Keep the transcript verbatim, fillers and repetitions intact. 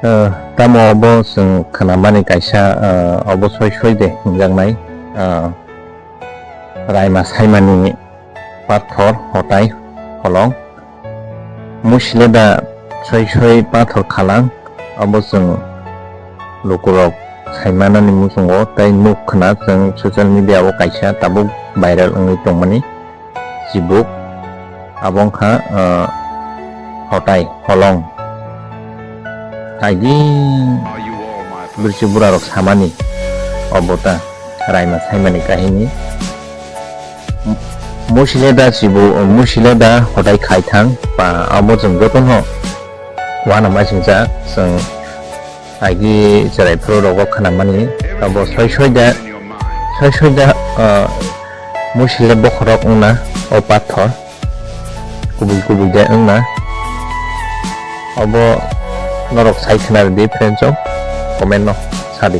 Ah, tamo obo chwng khnamani kaisa, ah, obo soi soi de hwnjaknai, ah, raima saimani pathor hotai holong. Musile da soi soi pathor khalang, obo chwng lukurok saimanani muchungo tei nuk khna chwng social media o kaisa tabuk viral wngwi tongmani. Chibuk, abo wngkha, ah, hotai, holong. Aidi, birsi burarok samani, obo ta, raima saimani kahini. M-, musile da chibu-, musile da hotai khai thang, ba abo chwng jotono uanama singcha, chwng Agi cherai phuru rogo khnamani, abo soi soi da, soi soi da, ah, musile bokhorok wngna o pathor, kubui kubui de wngna. Abo norok sai khna rwdi friends o, comment no sadi.